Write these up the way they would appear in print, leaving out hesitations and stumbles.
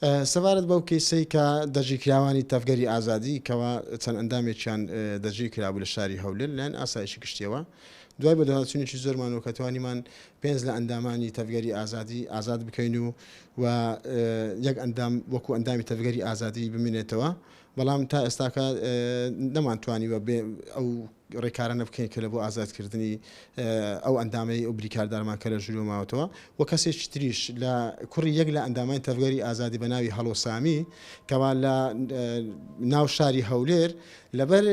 سەبارەت بەو کەیسەی کە دەستگیرکراوانی تەڤگەری ئازادی کەوا چەند ئەندامێکیان دەستگیر کرابوو لە شاری هەولێر لەلایەن ئاسایشی گشتیەوە دوای بەدواداچوونێکی زۆرمان و کە توانیمان پێنج لە ئەندامانی تەڤگەری ئازادی ئازاد بکەین و و یەک ئەندام وەکو ئەندامی تەڤگەری ئازادی بمێنێتەوە بەڵام تا ئێستاکە نەمانتوانیوە بێ ئەو ڕێکارانە بکەین کە لە بۆ ئازادکردنی ئەو ئەندامەی ئەو بریکاردارمان کە لە ژوورەوە ماوەتەوە و کەسێکی تریش لە کوڕی یەک لە ئەندامانی تەڤگەری ئازادی بە ناوی هەڵۆ سامی کەوا لە ناو شاری هەولێر لەبەر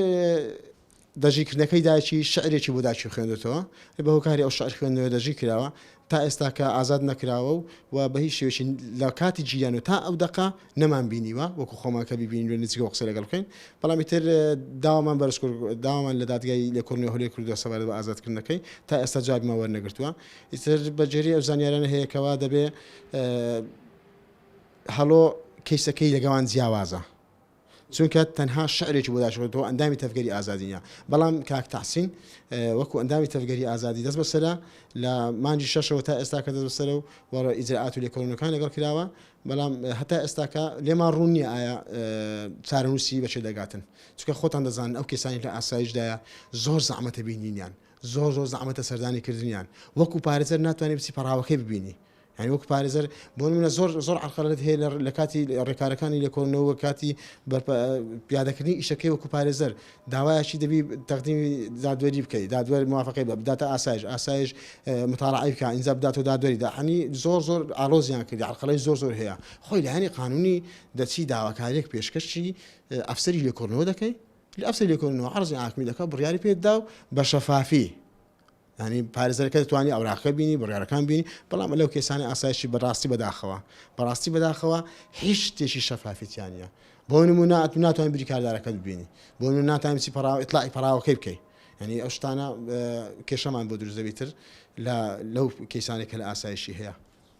دەژیکردنەکەی دایکی شعرێکی بۆ دایکی خوێندێتەوە بە هۆکاری ئەو شعر خوێندنەوە دەژی کراوە تا ئێستاکە ئازاد نەکراوە و و بە هیچ شێوەیەکی لە کاتی گیران و تا ئەو دەقە نەمان بینیوە وەکو خۆمان کە بیبینین لە نزیکەوە قسەی لەگەڵ بکەین بەڵام ئیتر داوامان بەرز کرد داوامان لە دادگای لێکۆڵینەوە هەولێر کردووە سەبارەت بە ئازادکردنەکەی تا ئێستا جوابیمان وەرنەگرتووە ئیتر بە گوێرەی ئەو زانیارانە هەیە کەوا دەبێ هەڵۆ کەیسەکەی لەگەوان جیاوازە چونکە تەنها شعرێکی بۆ داشکردەوە ئەندامی تەڤگەری ئازادی نیە بەڵام کاک تەحسین وەکو ئەندامی تەڤگەری ئازادی دەست بەسەرە لە مانگی شەشەوە تا ئێستا کە دەست بەسەرە و وەڕ ئیجرائات و لێکۆڵینەوەکان لەگەڵ کراوە بەڵام هەتا ئێستاکە لێمان ڕوون نییە ئایا چارەنووسی بەچێ دەگاتن چونکە خۆتان دەزانن ئەو کەسانی لە ئاسایشدایە زۆر زەحمەتە بینینیان زۆر زۆر زەحمەتە سەردانی کردنیان وەکو پارێزەر ناتوانێت بچی پەڕاوەکەی ببینی یانی وەکو پارێزەر بۆ نمونە زۆر زۆر عەرقەلەت هەیە لە کاتی ڕێکارەکانی لێکۆڵینەوە کاتی پیادەکردنی ئیشەکەی وەکو پارێزەر داوایەکی دەبی تەقدیمی دادوەری بکەی دادوەر موافقەی بە بداتە ئاسایش ئاسایش متاڵعەی بکە ئینجا بداتەوە دادوەری دا حەنی زۆر زۆر ئاڵۆزیان کردی عەرقەلەی زۆر زۆر هەیە خۆی لایەنی قانونی دەچی داواکاریەک پێشکەشی ئەفسەری لێکۆڵینەوە دەکەی ئەفسەری لێکۆڵینەوە عەرزی حاکمی دەکا بڕیاری پێدا و بە شەفافی یانی پارێزەرەکە دەتوانی ئەوراقەکە بینی بڕیارەکان بینی بەڵام لەو کەیسانەی ئاسایشی بەڕاستی بەداخەوە بەڕاستی بەداخەوە هیچ شتێکی شەفافی تیا نییە بۆ نمونە ئەتو ناتوانانی بریکاردارەکەت ببینی بۆ نمونە ناتوانانی بچی پەڕاو ئیتلاعی پەڕاوەکەی بکەی یعنی ئەو شتانە کێشەمان بۆ دروست دەبیتر لە لەو کەیسانێک کە لە ئاسایشی هەیە.